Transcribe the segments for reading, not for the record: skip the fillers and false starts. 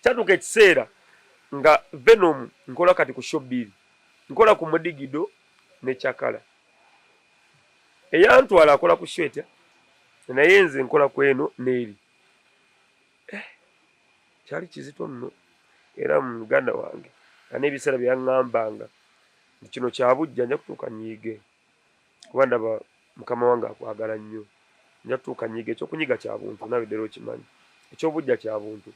Kyatuuka ekiseera nga Venom nkola kati ku show bbiri, nkola ku Mudigido ne Chakala. Eyantwala akola ku show etya, naye nze nkola ku eno n'eri. Eh, kyali kizito nno, era muganda wange nga n'ebiseera bye yaŋŋambanga nti kino kya buggya, nja kutuuka nnyiige kuba ndaba mukama wange akwagala nnyo, nja kutuuka nnyiige. Ekyokunyiga kya buntu, naawe ddala okimanyi, eky'obuggya kya buntu,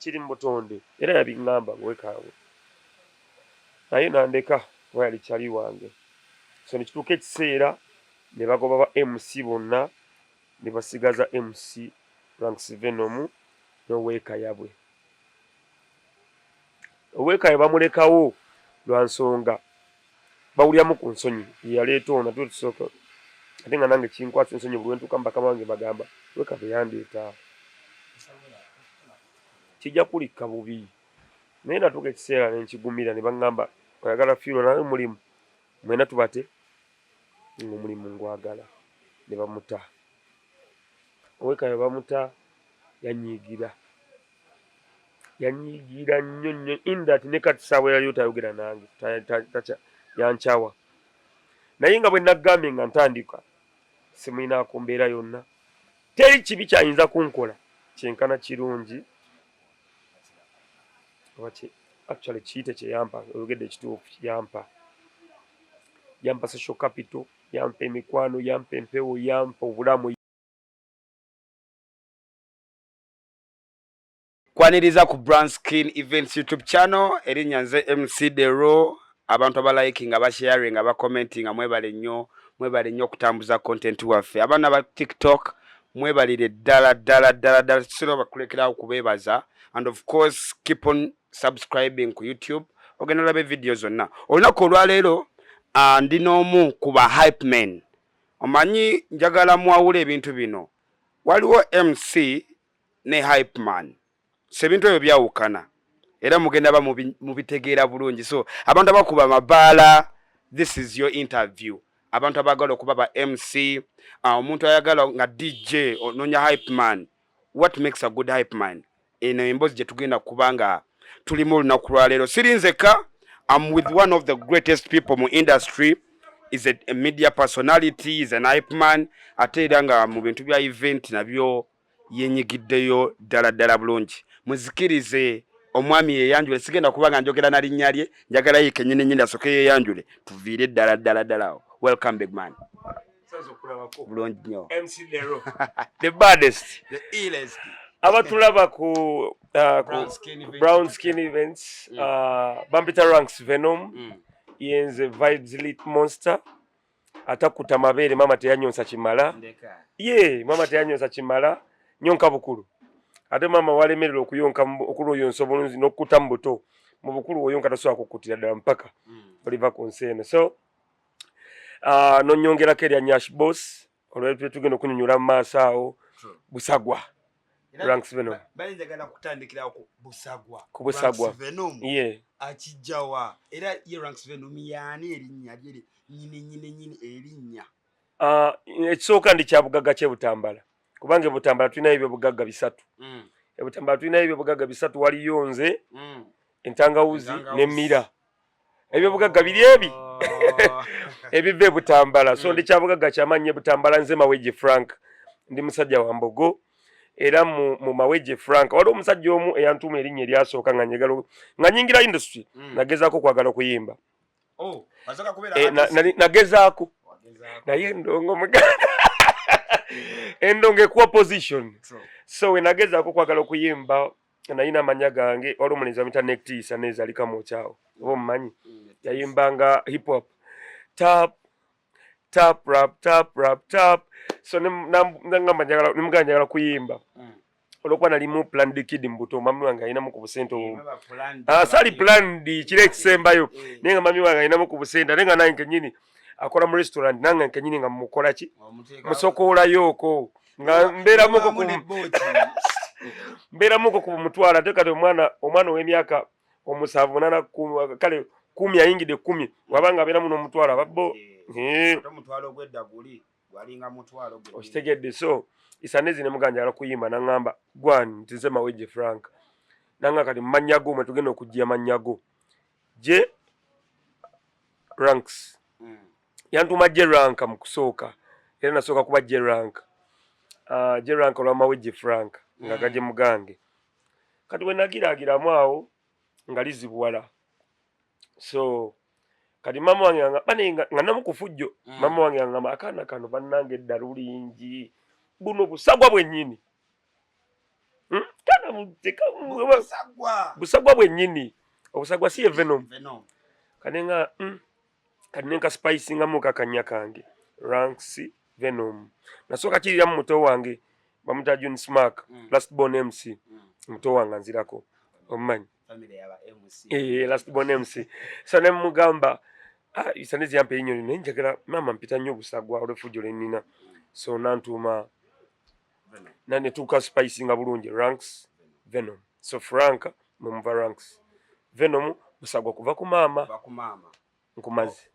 kiri mu butonde. Era yabiŋŋamba ng'owekaawe, naye nandeka kuba yali kyali wange. So ne kituuka ekiseera ne bagoba ba MC bonna ne basigaza MC Ranks Venom n'Owekayabwe. Owekayabwe bamulekawo lwa nsonga bawuliramu ku nsonyi yeyaleeta ono, ate tusooka ate nga nange kinkwasa ensonyi buli lwentuuka mu bakama bange bagamba Owekayabwe yandeeta, kijja kulikka bubi. Naye natuuka ekiseera ne nkigumira ne baŋŋamba oyagala fiirwa naye omulimu mwena tubate ng'omulimu ngwagala ne bamuta. Owekayabwe bamuta yanyiigira, yanyiigira nnyo nnyo in that ne kati saawa yaliyo tayogera nange, yankyawa. Naye nga bwe nagambye nga ntandika simulinaako mbeera yonna, teri kibi kyayinza kunkola kyenkana kirungi oba actually kiyite kye yampa, oyogedde ekituufu, yampa, yampa social capital, yampa emikwano, yampa empewo, yampa obulamu. Kwaniriza ku Brown Skin Events YouTube channel, erinnya nze MC Dero. Abantu abalikinga, abasharinga, abakommentinga, mwebale nnyo, mwebale nnyo okutambuza content waffe. Abaana ba TikTok mwebalire ddala ddala ddala ddala, tusobola bakulekerawo kubeebaza. And of course keep on subscribing ku YouTube, ogenda olaba video zonna. Olunaku olwaleero ndi n'omu ku ba hype men. Omanyi njagala mwawule ebintu bino, waliwo MC ne hype man, so ebintu ebyo byawukana era mugenda ba mubitegeera bulungi. So abantu abakuba amabaala, this is your interview. Abantu abaagala okuba ba MC, omuntu ayagala nga DJ ononya hype man, what makes a good hype man? Eno emboozi gye tugenda kuba nga tulimu olunaku lwaleero. Siri nzekka, I'm with one of the greatest people mu industry, is a media personality, is an hype man, ate era nga mu bintu bya event nabyo yenyigiddeyo ddala ddala bulungi. Muzikirize omwami yeyanjule, sigenda kuba nga njogera na linnya lye, njagala ye kennyini nnyini asooke yeyanjule, tuviire ddala ddala ddala awo. Welcome, big man. Bulungi nnyo. MC Nero, the baddest, the illest. Abatulaba ku Brown Skin Events, bampita Ranks Venom. Yenze Vibes Lit Monster atakuta mabeere, mama teyanyonsa kimala, ye mama teyanyonsa kimala, nyonka bukulu. Ate mama walemererwa okuyonka okulwoyonsa obulungi n'okkuta mu buto, mu bukulu oyonka tasobola kukkutira ddala mpaka oliva ku nsi eno. So nonyongerako erya Nyash Boss olwetwe tugenda okunyonyola mu maaso awo. Busagwa Ranks Venom. Balinjagala kutandikira ku Busagwa. Ku Busagwa. Ranks Venom. Ye. Akijjawa? Era ye Ranks Venom yaani erinnya lye nyini nyini nyini erinnya? Ekisooka ndi kyabugagga ky'e Butambala, kubanga e Butambala tulinayo ebyobugagga bisatu. E Butambala tulinayo ebyobugagga bisatu, waliyo nze, entangawuzi n'emmira. Ebyobugagga biri ebi ebiva e Butambala. So ndi kyabugagga kyamaanyi e Butambala. Nze Mawejje Frank, ndi musajja wa Mbogo. Era mu Mawejje Frank waliwo omusajja omu eyantuuma erinnya eryasooka nga njagala nga nyingira industry. Nagezaako okwagala okuyimba. Oh, eh, nagezaako naye endongo muganda, endongo ekuwa position. So we nagezaako okwagala okuyimba, nalina amanya gange. Waliwo omulenzi bamuyita Nectisa nezalika mukyawo, oba omumanyi, yayimbanga hip hop, tap tap rap tap rap tap. So nangamba njagala, nemugamba njagala kuyimba olwokuba nalimu Plan D Kid mu buto. Mami wange alinamu ku busente obwo. Ah, sali Plan D kiro ekisembayo, naye nga mami wange alinamu ku busente, ate nga nange kenyini akola mu restaurant, nange kenyini nga mukola ki, musokoolayooko nga mbeeramuko ku mutwalo. Ate kati omwana ow'emyaka 7, 8, kale 10, ayingidde 10, wabanga abeeramu n'omutwalo ababbo. Omutwalo ogwedda guli. Gwalinga mutwalo gwe. Okitegedde? So Isanezi ne muganja ala kuyimba, naŋŋamba gwani nti nze Mawejje Frank. Nanga kati mumannya go mwe tugenda okujja amannya go je Ranks. Yantuma je Rank mu kusooka, era nasooka kuba je Rank, je Rank olwa Mawejje Frank nga gaje mugange. Kati we nagiragiramu awo nga lizibuwala. So kati mama wange nga bane nga namukufujjo. Mama wange ngamba, "Akaana kano bannange eddalu lingi, buno busagwa bwennyini." Kana Busagwa. Busagwa bwennyini, obusagwa si ye venom. Venom. Kati nga kati nenka spicingamu kakanya kange Ranks Venom. Nasooka kiriramu muto wange bamuta June Smark, last born MC. Muto wange anzirako, omumanyi? Family yaba MC. Eh, last born MC. So ne mugamba, "Ah, Isanezi yampa erinnya lino, naye njagala maama mpita nnyo obusagwa olw'effujjo lye nnina." So nantuuma Venom. Na netuuka spicinga bulungi Ranks Venom. So Frank mwe muva Ranks Venom, busagwa kuva ku maama. Kuva ku maama. Nkumazi.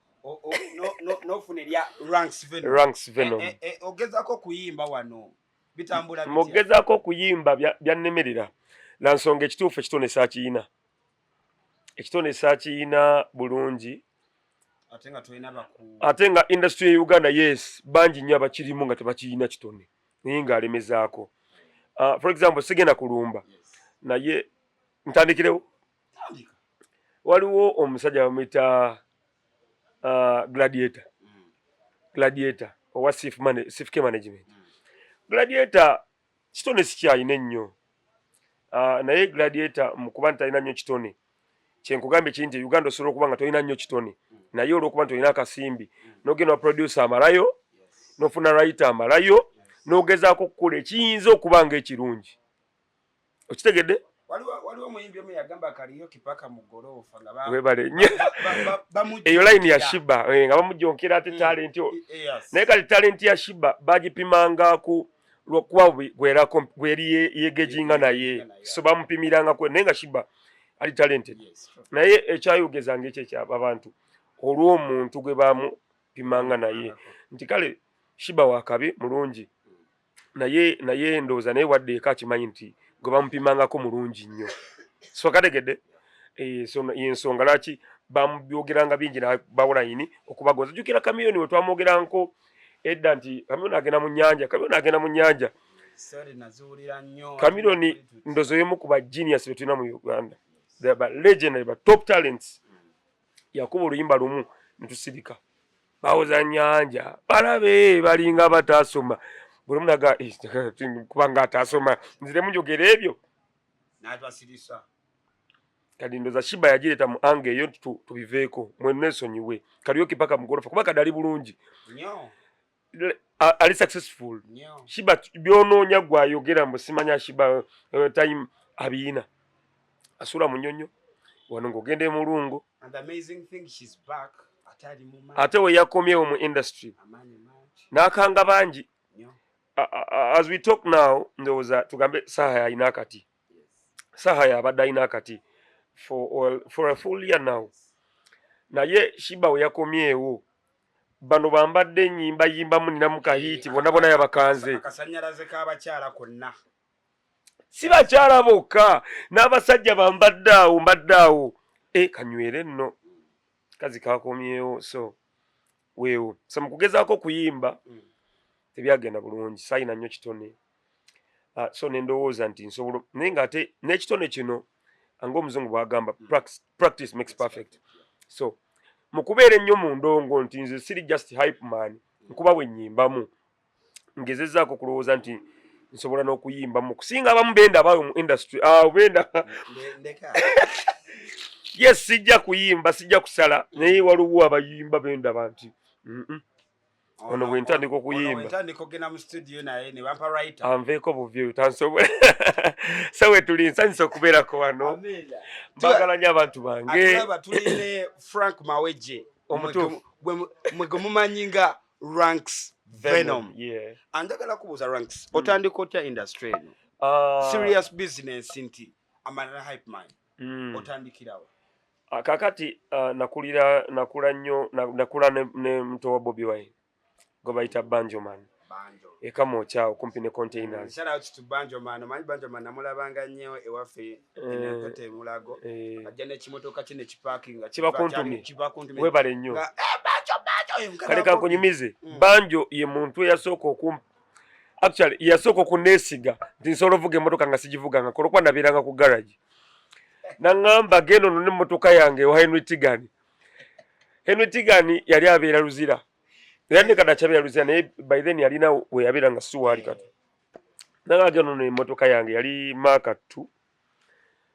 Nofuna erya Ranks Venom. Ranks Venom. Eh, ogezaako okuyimba wano, bitambula bitya? Mugezaako okuyimba byannemerera na nsonga ekituufu ekitone saakiyina, ekitone saakiyina bulungi. Ate nga tolina baku Ate nga industry ya Uganda, yes, bangi nnyo abakirimu nga tebakiyina kitone, naye ng'alemezaako. For example, sigenda kulumba, naye ntandikirewo. Tandika. Waliwo omusajja bamuyita Gladiator. Gladiator owa Sif K Management. Gladiator kitone sikyalina ennyo, naye Gladiator mu kuba nti talina nnyo kitone, kyenkugambye kiri nti Uganda osobola okuba nga tolina nnyo kitone, naye olw'okuba nti olina akasimbi n'ogenda wa producer amalayo, n'ofuna writer amalayo, n'ogezaako okukola ekiyinza okuba nga ekirungi. Okitegedde? Waliwo omuyimbi omu yagamba kaliyo kipaka mu goloofa nga Webale nnyo. Eyo line ya Sheebah, nga bamujonkera ate talent naye kati talent ya Sheebah bagipimanga ku lwokuba gweri yegejinga naye, so bamupimiranga naye nga Sheebah ali talented. Naye ekyayogezanga ekyo ekyabantu olw'omuntu gwe bamupimanga naye nti kale Sheebah wakabi mulungi, naye ndowooza naye wadde eka akimanyi nti gwe bamupimangako mulungi nnyo. So kategedde? Eh, so yensonga lwaki bamubyogeranga bingi bawulayini okubagoza. Jjukira Chameleone we twamwogeranko edda nti Chameleone agenda mu nnyanja, Chameleone agenda mu nnyanja. Sorry, naziwulira nnyo. Chameleone ndozo y'omu ku ba genius be tulina mu Uganda. They are ba legendary, ba top talents. Yakuba oluyimba lumu netusirika, bawoza nnyanja, balabe balinga bataasoma. Buli omu naga, "Eh, kubanga ataasoma nziremu njogera ebyo." N'atwasirisa. Kati ndoza Sheebah yagireeta mu ange eyo nti tubiveeko mwenesonyiwe Karaoke paka mugorofa, kuba kadi ali bulungi. Nnyo. Ali successful. Nnyo. Sheebah byonoonya gwayogera mbu simanya Sheebah, time abiina asula munyonyo wano ng'ogenda emulungo. And the amazing thing, she's back, ate ali mu maanyi. Ate we yakomyewo mu industry Amaanyi mangi. n'akanga bangi. Nnyo. As we talk now, ndowooza tugambe Saha alina akati. Saha yabadde alina akati for a full year now, naye Sheebah we yakomyewo bano bambadde ennyimba yimbamu ninamu ka hit, bonna bonna yabakanze. Akasanyalaze k'abakyala konna. Si bakyala bokka, n'abasajja bambadde awo, mbadde awo e kanywere nno kazi kakomyewo. So weewo, so mu kugezaako okuyimba tebyagenda bulungi, saayina nnyo kitone. So ne ndowooza nti nsobola, naye ng'ate n'ekitone kino ng'omuzungu bw'agamba, "Practice makes perfect." So mu kubeera ennyo mu ndongo nti nze siri just hype man, nkuba bwe nnyimbamu, ngezezzaako okulowooza nti nsobola n'okuyimbamu kusinga abamu benda abayo mu industry awo benda. Ndeka. Yes, sijja kuyimba, sijja kusala, naye waliwo abayimba bendaba nti Ono bwe ntandika okuyimba. Ono bwe ntandika okugenda mu studio naye ne bampa writer. Anveeko buvi oyo tansobola. So we tuli, nsanyusa okubeerako wano. Amiina. Mbagala nnyo abantu bange. Atulaba tuline Frank Mawejje. Omutuufu. Mwe gwe mumanyi nga Ranks Venom. Yeah. Anjagala kubuuza, Ranks, otandika otya industry eno? Serious business nti amalala hype man. Otandikirawo? Ah, kakati nakulira, nakula nnyo, nakula ne muto wa Bobi Wine. Gwe bayita Banjoman ekamwokyawo kumpi ne containers. Shout out to Banjoman. Omanyi Banjoman namulabanga nnyo ewaffe enakota emulago. Ajja n'ekimotoka kye ne kiparkinga. Kiba kuntumye. Kiba kuntumye. Webale nnyo. Banjo, Banjo, Kale kankunyumize. Banjo ye muntu eyasooka okum actually yasooka okuneesiga nti nsobola ovuga emmotoka nga sigivuganga olwokuba nabeeranga ku garage. Naŋŋamba genda onone emmotoka yange ewa Henry Tigani. Henry Tigani yali abeera Luzira. Era ne kati akyabeera Luzira, naye by then yalina we yabeera nga si waali kati. Naŋŋamba genda onone emmotoka yange, yali Mark 2.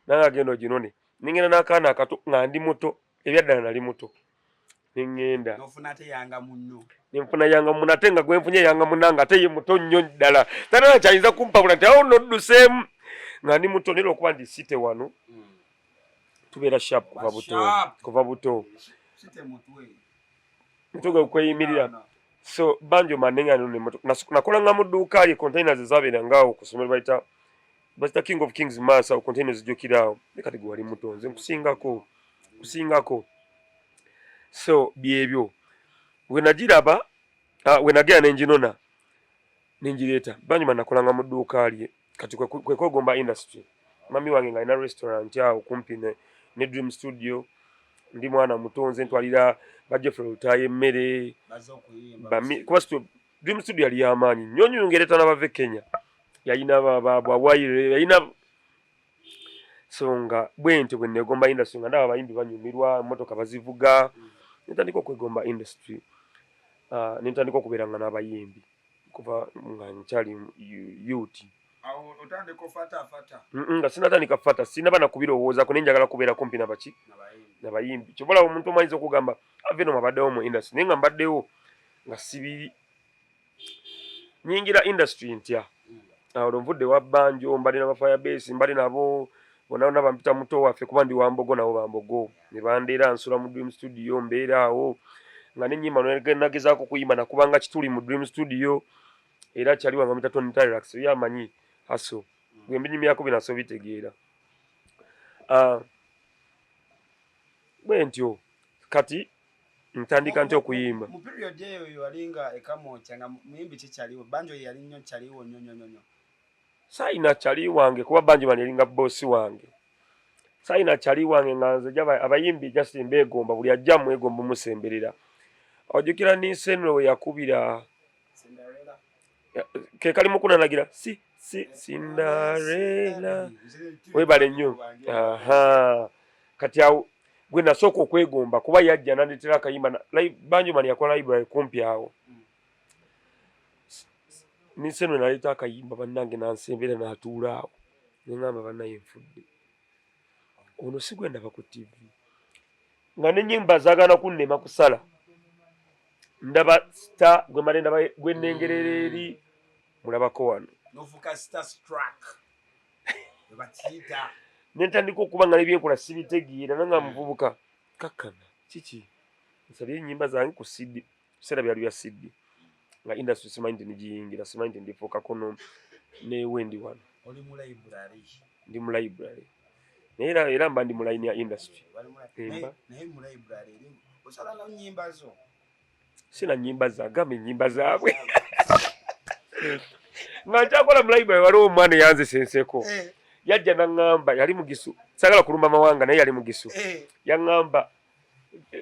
Naŋŋamba genda oginone. Ningenda n'akaana akato nga ndi muto, ebyaddala nali muto. Ningenda. N'ofuna ate yanga munno. Nenfuna yanga munno, ate nga gwe nfunye yanga munno nga ate ye muto nnyo ddala. Tana kyayinza kumpabula nti awo nodduseemu. Nga ndi muto, naye olw'okuba ndi site wano, tubeera sharp kuva buto. Kuva buto. Site mutwe. Mutwe gwe kweyimirira. So Banjo manenga none moto nakolanga mu dduuka lye containers ezabeeranga awo ku ssomero bayita King of Kings maaso awo, containers zijjukira awo. Naye kati gwe wali muto, nze nkusingako. So byebyo we nagiraba, we nagenda ne nginona ne ngireeta. Banjuma nakolanga mu dduuka lye kati kwe kwegomba industry. Mami wange ng'alina restaurant awo kumpi ne Dream Studio. Ndi mwana muto, nze ntwalira ba Jeffrey Lutaaya emmere. Kuba Dream Studio yali y'amaanyi nnyo nnyo, ng'ereeta n'abava e Kenya. Yalina bwawayire, yalina. So nga bwe ntyo bwe neegomba industry, nga ndaba abayimbi banyumirwa, emmotoka bazivuga, ne ntandika okwegomba industry. Ne ntandika okubeeranga n'abayimbi kuva nga nkyali youth. Awo otandika ofatafata. Nga sinatandika fata, sinaba nakubirowoozaako, naye njagala kubeera kumpi nabaki, nabayimbi. Kyova olaba omuntu omu ayinza okugamba Venom abaddewo mu industry, naye nga mbaddewo nga sibiri nyingira industry ntya. Awo nvudde wa Banjo, mbadde naba Firebase, mbadde nabo bonna bonna, bampita muto waffe kuba ndi wambogo, nabo bambogo, ne bandeera nsula mu Dream Studio, mbeera awo nga nenyimba, nagezaako kuyimba, nakubanga kituli mu Dream Studio. Era kyali wange bamuyita Tony Tyrax, ye amanyi haso gwe mbinyumyako bino asobola bitegeera. Bwe ntyo kati ntandika ntya okuyimba. Mu period eyo walinga ekamwokya nga muyimbi kikyaliwo? Banjo yali nnyo kyaliwo nnyo nnyo nnyo? Saayina kyali wange kuba Banjo bani yalinga boosi wange. Saayina kyali wange nga nze abayimbi just mbeegomba, buli ajja mwegomba, musemberera. Ojjukira Ninsenro we yakubira ke kali mukunanagira si si Cinderella, webale nnyo. Aha, kati awo gwe nasooka okwegomba kuba yajja nandetera akayimba. Banjumani yakola library kumpi awo. Ninsenro naleeta akayimba, bannange, nansembera n'atuula awo, neŋŋamba, "Bannaye, nfudde, ono si gwe ndaba ku TV?" Nga n'ennyimba zaagaana kunnema kusala, ndaba star gwe male ndaba gwe nnengerera eri mulabako wano. Nofuuka star struck webakiyita. Nentandika okuba nga nebyenkola sibitegeera, nanga muvubuka kakkana kiki nsabye ennyimba zange ku CD. Biseera byali bya CD nga industry simanyi nti nigiyingira, simanyi nti ndifuukako no newendi wano. Oli mu library. Ndi mu library, naye era mba ndi mu line ya industry. Emba. Naye mu library eri osala na nnyimba zo? Sina nnyimba zagamba, ennyimba zaabwe. Nga nkyakola mu library, waliwo omwana eyanzisa enseko. Yajja naŋŋamba, yali mugisu, sagala kulumba mawanga, naye yali mugisu. Yaŋŋamba,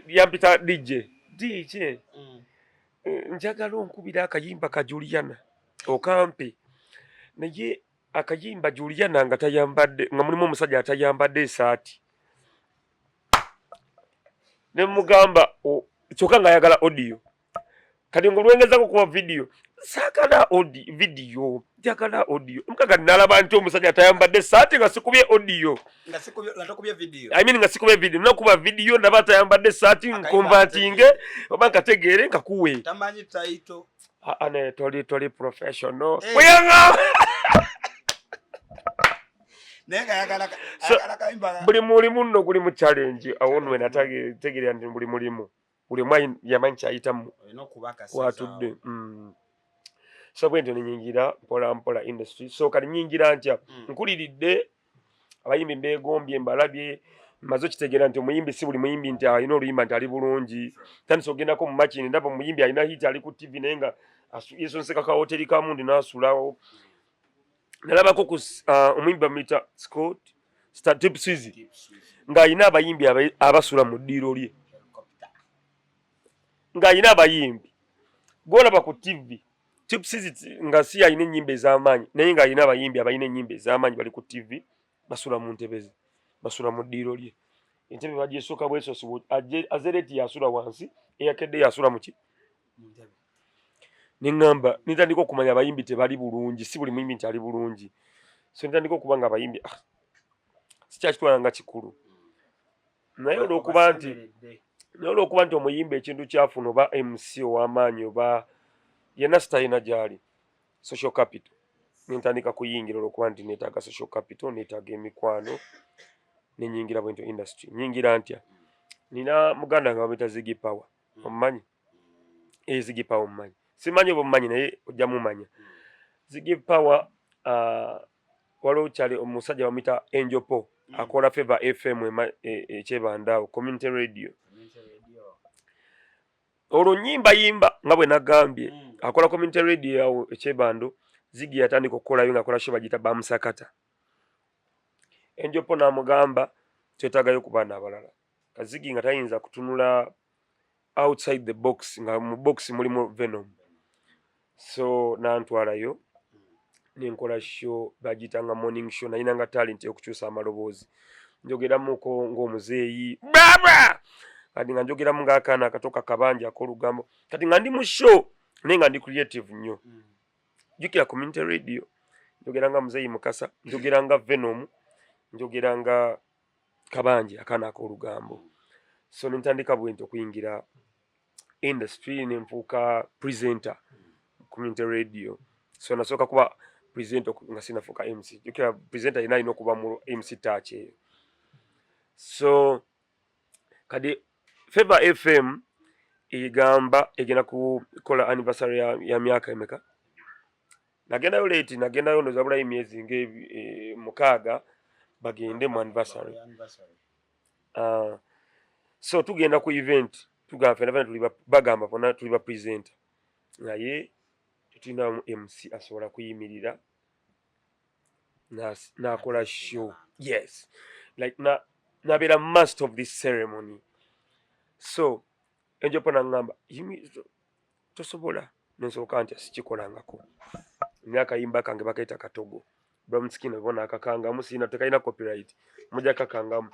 yampita DJ, "DJ, njagala onkubira akayimba ka Juliana okampe, naye akayimba Juliana nga tayambadde, nga mulimu omusajja atayambadde esaati." Ne mugamba, kyokka ng'ayagala audio. Kati ng'olwengezako kuba video, saagala audio, video njagala audio. Mukaga nalaba nti omusajja atayambadde esaati nga sikubye audio. Nga sikubye, nga tokubye video. I mean, nga sikubye video, nakuba video ndaba atayambadde esaati, Akayimba nconvertinge oba nkategeere nkakuwe. Tamanyi title. Ah, ah, naye toli professional. Eh. Bwe Naye nga ayagala So, ayagala kayimba. Buli mulimu nno guli mu challenge. Awo nno wenategeera nti buli mulimu buli omu yamanyi kyayitamu. Olina okuba akasiza. Watudde. So bwe ntyo nenyingira mpola mpola industry. So kati nyingira ntya? Nkuliridde abayimbi, mbeegombye, mbalabye. Maze okitegeera nti omuyimbi si buli muyimbi nti alina oluyimba nti ali bulungi. Tandise ogendako mu makini, ndaba omuyimbi alina hit, ali ku TV, naye nga yesonseka ka hoteri ka mundi n'asulawo. Nalabako ku omuyimbi bamuyita Scott Star Tip Swizzy ng'alina abayimbi abasula mu ddiiro lye, ng'alina abayimbi gw'olaba ku TV. Tip Swizzy nga si alina ennyimba ez'amaanyi, naye ng'alina abayimbi abalina ennyimba ez'amaanyi bali ku TV, basula mu ntebe ze, basula mu ddiiro lye. Entebe bagyesooka bwesosi, azereti yasula wansi, eyakedde yasula muki. Neŋŋamba nitandika okumanya abayimbi tebali bulungi, si buli muyimbi nti ali bulungi. So nitandika okuba nga abayimbi, ah, sikyakitwala nga kikulu. Naye olwokuba nti omuyimbi ekintu kyafuna, oba MC ow'amaanyi, oba yenna sitalina gyali social capital, nentandika kuyingira olwokuba nti neetaaga social capital, neetaaga emikwano, nenyingira bwentyo industry. Nyingira ntya? Nina muganda nga bamuyita Ziggy Power, omumanyi? Ziggy Power omumanyi? Simanyi oba omumanyi, naye ojja mumanya Ziggy Power. Waliwo kyali omusajja bamuyita Angel Po, akola Favor FM ekyebandaawo, community radio. Olwo nyimba yimba nga bwe nagambye, akola community radio awo ekyebando. Ziggy yatandika okukolayo ng'akola show bagiyita Bamusakata. Angel Po n'amugamba, "Twetaagayo ku baana abalala." Kazigi nga tayinza kutunula outside the box, nga mu box mulimu Venom. So nantwalayo nenkola show bagiyitanga morning show. Nayinanga talent ey'okukyusa amaloboozi, njogeramuko ng'omuzeeyi baba, kati nga njogeramu ng'akaana akato kakabanja ak'olugambo. Kati nga ndi mu show, naye nga ndi creative nnyo. Jjukira community radio, njogera nga muzeeyi Mukasa, njogera nga Venom, njogera nga kabanje akaana ak'olugambo. So nentandika bwenti okuyingira industry, nenfuuka presenter community radio. So nasooka kuba presenter nga sinafuuka MC. Jjukira presenter yina alina okuba mu MC touch eyo. So kati Favor FM egamba egenda kukola anniversary ya myaka emeka. Nagendayo late, nagendayo ndoza bulayo emyezi nga 6 bagende mu anniversary. So tugenda ku event, tugamba fena fena tuli bagamba fena tuli ba presenter, naye tetulinamu MC asobola kuyimirira nakola show, yes, like na nabeera master of this ceremony. So enjopo naŋŋamba, "Tosobola." Nensooka nti sikikolangako. Nina akayimba kange bakaita Katogo, Brown Skin bona akakangamu, sina tekalina copyright, mujja kakangamu.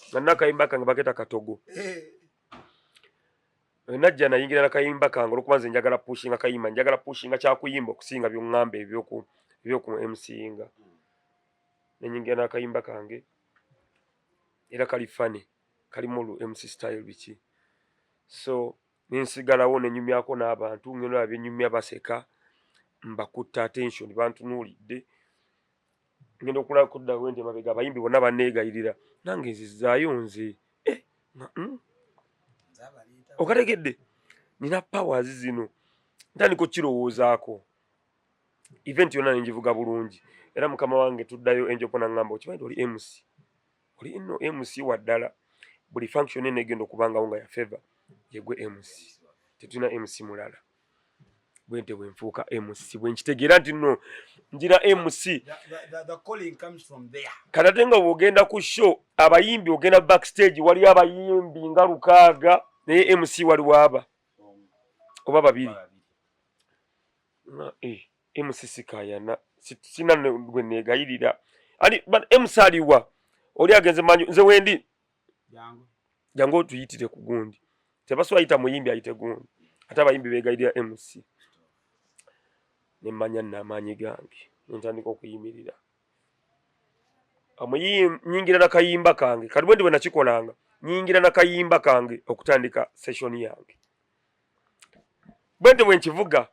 Nga nina akayimba kange bakaita Katogo. Najja nayingira nakayimba kange olwokuba nze njagala pushinga kayimba, njagala pushinga kyakuyimba okusinga byoŋŋamba ebyoku MCinga. Nenyingira nakayimba kange, era kali funny, kalimu olu MC style biki. So nensigalawo nenyumyako n'abantu, ngenda byenyumya baseka, mbakutta attention, bantunuulidde. Ngenda okulaba kuddawo nti emabega abayimbi bonna banneegayirira, nange nzizaayo nze, eh, Okategedde nina powers zino, ntandika okukirowoozaako. Event yonna nengivuga bulungi, era mukama wange tuddayo enjopo naŋŋamba, "Okimanyi nti oli MC, oli nno MC wa ddala. Buli function eno egenda okubangawo nga ya Favor, yegwe MC, tetulina MC mulala." Bwente bwenfuuka MC, bwenkitegeera nti nno ngira MC. Kati ate nga bw'ogenda ku show abayimbi, ogenda backstage, waliyo abayimbi nga 600, naye MC waliwo aba oba babiri. MC sikayana, sina gwe neegayirira. Ali MC aliwa? Oli agenze manju, nze wendi, jangu otuyitire ku gundi. Tebasobola yita muyimbi ayite gundi, ate abayimbi beegayirira MC. Nemmanya nno amaanyi gange, nentandika okuyimirira, nyingira nakayimba kange. Kati bwe ndi bwe nakikolanga, nyingira nakayimba kange okutandika session yange, bwe nti bwe nkivuga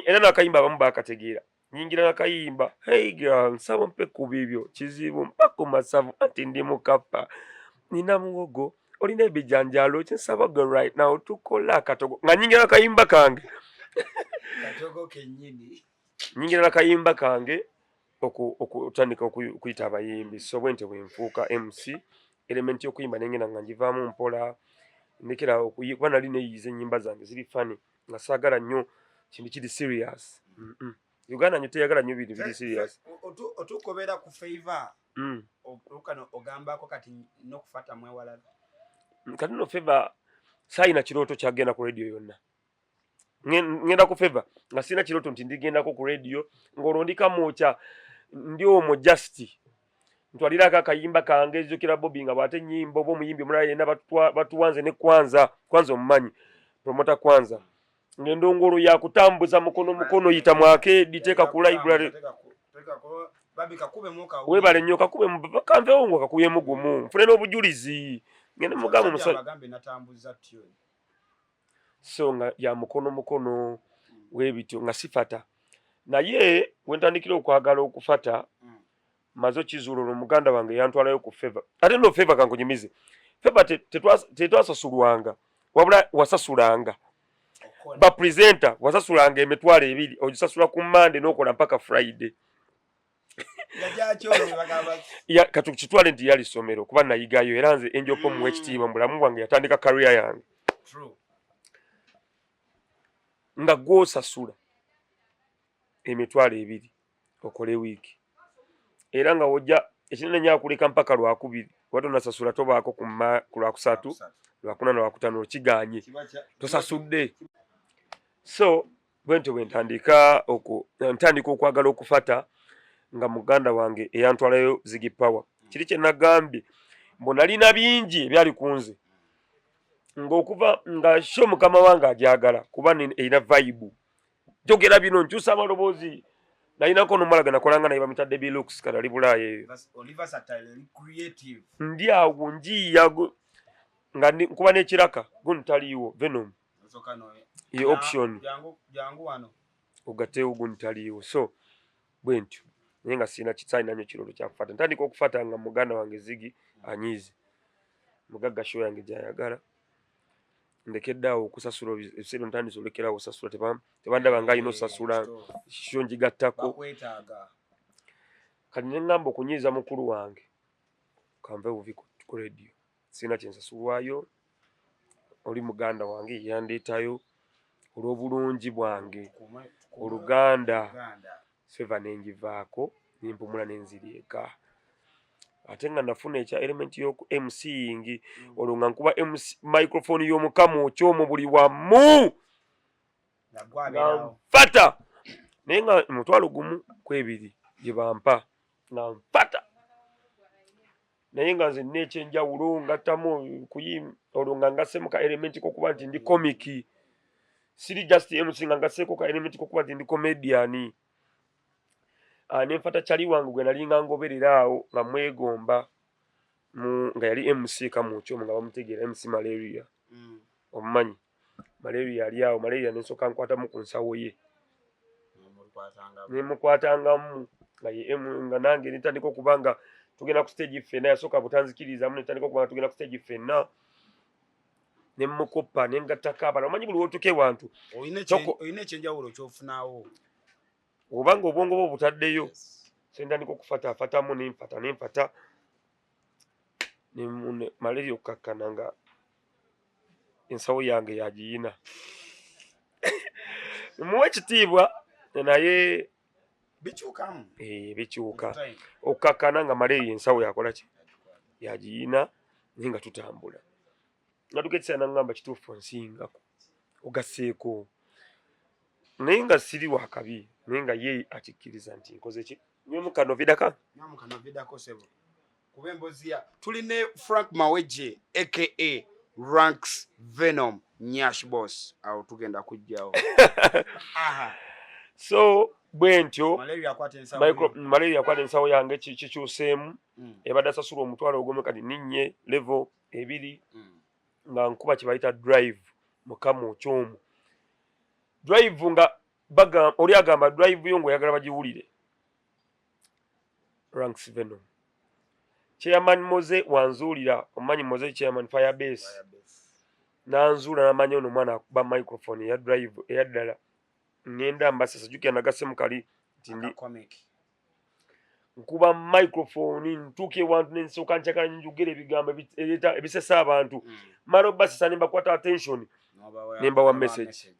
era nakayimba abamu bakategeera. Nyingira nakayimba, "Hey girl, nsaba mpe ku bibyo, kizibu mpa ku masavu, anti ndi mukapa, nina muwogo, olina ebijanjalo, kinsaba gwe right now tukola akatogo." Nga nyingira nakayimba kange, nyingira nakayimba kange okutandika okuyita abayimbi. So bwente bwenfuuka MC. Element y'okuyimba nengenda nga ngivaamu mpola, ndekera kuba nali neeyiiza ennyimba zange ziri funny, nga saagala nnyo kintu kiri serious. Uganda nyo teyagala nnyo bintu biri serious. Otukobeera ku Favor. Olukano ogambako kati n'okufata mwewalala. Kati no Favor saayina kirooto kyagenda ku radio yonna. Ngenda ku Favor nga sirina kirooto nti ndigendako ku radio, ng'olwo ndi Kamwokya, ndi omwo just ntwalirako akayimba kange. Jjukira Bobi nga bw'ate ennyimba oba omuyimbi omulala yenna batuwanze ne Kwanza, Kwanza omumanyi, promota Kwanza, ng'endongolo yakutambuza mukono mukono, yita mu arcade, teeka ku library. Weebale nnyo, kakube kanveewo ngo kakuyemu gumu nfune n'obujulizi ngende mugamba omusajja. So nga ya mukono mukono weebityo nga sifata, naye wentandikira okwagala okufata maze okizuula olwo muganda wange yantwalayo ku Favor. Ate no Favor, kankunyumize, Favor tetwasasulwanga, wabula wasasulanga ba presenter, wasasulanga 20,000, ogisasula ku Mande n'okola mpaka Friday. Katukitwale nti yali ssomero kuba nayigayo, era nze enjopo muwa ekitiibwa mu bulamu bwange, yatandika career yange. Nga gwosasula 20,000 okole wiiki, era nga wojja ekinene nyo akuleka mpaka Lwakubiri, oba tonasasula tobaako ku Lwakusatu, Lwakuna, Lwakutano okiganye tosasudde. So bwentyo bwe ntandika ntandika okwagala okufata nga muganda wange eyantwalayo Ziggy Power. Kiri kye nagambye mbu nalina bingi ebyali ku nze ng'okuva nga show mukama wange ajagala kuba erina vibe, njogera bino, nkyusa amaloboozi. Nalinako n'omuwala ge nakolanga naye bamutadde Bilux, kati ali Bulaaya eyo. Ndi awo njiiya nga nkuba n'ekiraka guno taliiwo, Venom ye option ogateewo guno taliiwo. So bwe ntyo, naye nga sirina saalina nnyo kirooto kyakufata. Ntandika okufata nga muganda wange Zigi anyiize, mugagga show yange gy'ayagala ndekedde awo okusasula. Ebiseera ntandise olekerawo osasula, tebandaba nga alina osasula show ngigattako. Kati ne ŋŋamba okunyiiza mukulu wange, kanve buvi ku radio, sirina kyensasulwayo, oli muganda wange yandeetayo olw'obulungi bwange, oluganda. Favor nengivaako nempumula nenzira eka, ate nga nafuna ekya element y'oku MCing. Olwo nga nkuba MC microphone y'omukama okyomu buli wamu nga nfata, naye nga 10,000 gye bampa nga nfata, naye nga nze nina ekyenjawulo ngattamu kuyim. Olwo nga ngassemu ka element kokuba nti ndi comic, siri just MC, nga ngasseeko ka element kokuba nti ndi comedian. Nenfata kyali wange gwe nalinga ngoberera awo nga mwegomba nga yali MC Kamwokyomu, nga bamutegeera MC Malaria. Omumanyi Malaria ali awo, Malaria nensooka nkwatamu ku nsawo ye nemukwatangamu nga ye nga nange nentandika okuba nga tugenda ku stage ffenna. Yasooka butanzikirizamu, netandika okuba nga tugenda ku stage ffenna, nemukoppa nengattako abalala. Omanyi buli wotuuka ewantu olina ekyenjawulo kyofunawo. Oba nga obwongo bwo butaddeyo. So ntandika okufatafatamu, nenfata nenfata Malaria okukakkana nga ensawo yange yagiyina. Muwe ekitiibwa naye bikyukamu. Eh, bikyuka. Okukakkana nga Malaria ensawo yakola ki, yagiyina, naye nga tutambula natuka ekiseera nangamba kituufu nsingako ogasseeko, naye nga siri wakabi, naye nga ye akikkiriza nti nkoze ki. Nywemu kano vidaka. Nywemu kano vidako sebo, kuba embozi ya tuli ne Frank Mawejje aka Ranks Venom Nyash Boss, awo tugenda kujjawo. So bwe ntyo malaria yakwata ensawo yange, kikyuseemu. Ebadde asasula 10,000, kati ninnye level 2. Nga nkuba kye bayita drive mukama okyomu drive, nga oli agamba drive yo ng'oyagala bagiwulire. Ranks Venom, Chairman Moze wanzuulira, omanyi Moze Chairman Firebase, nanzuula namanya ono omwana akuba microphone eya drive eyaddala. Ngenda mbasesa, jjukira nagasemu kali nti ndi Nkuba microphone, ntuuka ewantu nensooka njagala njogera ebigambo ebisesa abantu. Mala obasesa, nembakwata attention, nembawa message.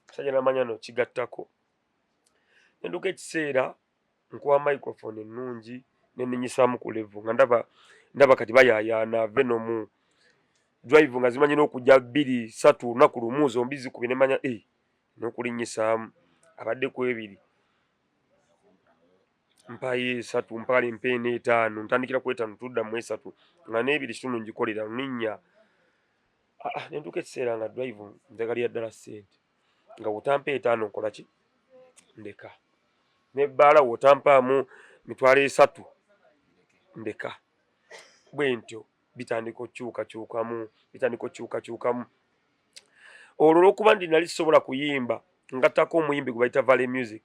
Musajja namanya no kigattako. Nenduka ekiseera nkuwa microphone ennungi, nenenyisaamu ku level nga ndaba kati bayayaana Venom drive nga zimanyi n'okujja bbiri ssatu lunaku lumu, zombi zikubye. Nemanya e n'okulinnyisaamu abadde ku ebiri, mpayo esatu, mpale mpeena etaano, ntandikira ku etaano, tudda mu esatu nga n'ebiri kitundu ngikolera ninnya. Ah, ah, nentuuka ekiseera nga drive njagalira ddala ssente, nga wotampa etaano nkola ki? Ndeka. Nebbaala wotampaamu 30,000 ndeka. Bwe ntyo bitandika okukyukakyukamu, bitandika okukyukakyukamu. Olwo olwokuba ndi nali sisobola kuyimba, ngattako omuyimbi gwe bayita Valley Music,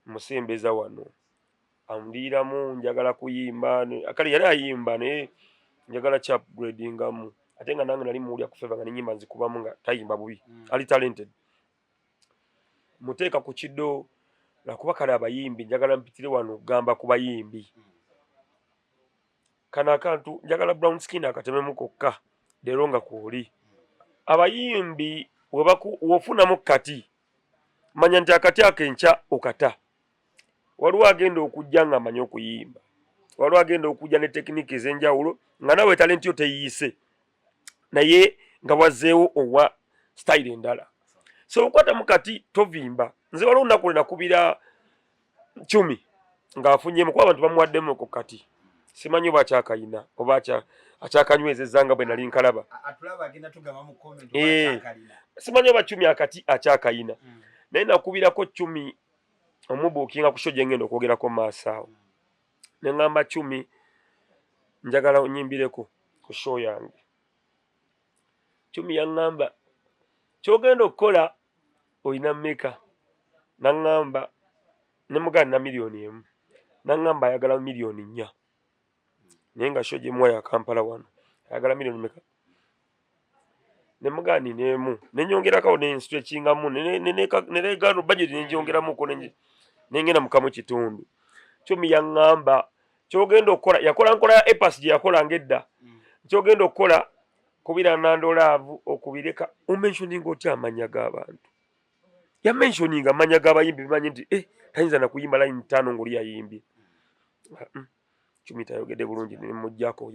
musembeza wano andiiramu, njagala kuyimba. Kale yali ayimba naye njagala kya upgradingamu, ate nga nange nali muwulya ku Favour nga nenyimba nzikubamu, nga tayimba bubi, ali talented. Muteeka ku kido lwakuba kale abayimbi njagala mpitire wano gamba ku bayimbi kano akantu, njagala Brown Skin akatememu kokka leero nga kwoli. Abayimbi wofunamu kati, manya nti akati ako enkya okata. Waliwo agenda okujja nga amanyi okuyimba, waliwo agenda okujja ne tekiniki ez'enjawulo nga nawe talenti yo teyiise, naye nga wazzeewo owa sitayiro endala. So okwatamu kati tovimba. Nze waliwo olunaku lwe nakubira Cumi ng'afunyemu, kuba abantu bamuwaddemu ku kati, simanyi oba akyakayina oba akyakanywezezza nga bwe nali nkalaba. Simanyi oba Cumi akati akyakayina, naye nakubirako Cumi omubuukinga ku show gye ngenda okwogerako maaso awo, ne ŋŋamba, "Cumi, njagala onyimbireko ku show yange." Cumi yaŋŋamba, "Kyogenda okukola, olina mmeka?" Naŋŋamba, ne muganda na 1 million. Naŋŋamba ayagala 4 million, naye nga show gyemuwa ya Kampala wano, ayagala miliyoni meka? Ne mugamba nina emu, nenyongerako nenstretchingamu neregano budget, nenjongeramuko nengenda mukamu kitundu. Cumi yaŋŋamba, "Kyogenda okukola," yakola nkola ya epas gye yakolanga edda, "Kyogenda okukola, kubira Nando Love okubireka omentioninga otya amanya g'abantu?" Yamentioninga amanya g'abayimbi, bimanyi nti eh, tayinza nakuyimba line ttaano ng'oli yayimbye. Cumi tayogedde bulungi, nemujjako,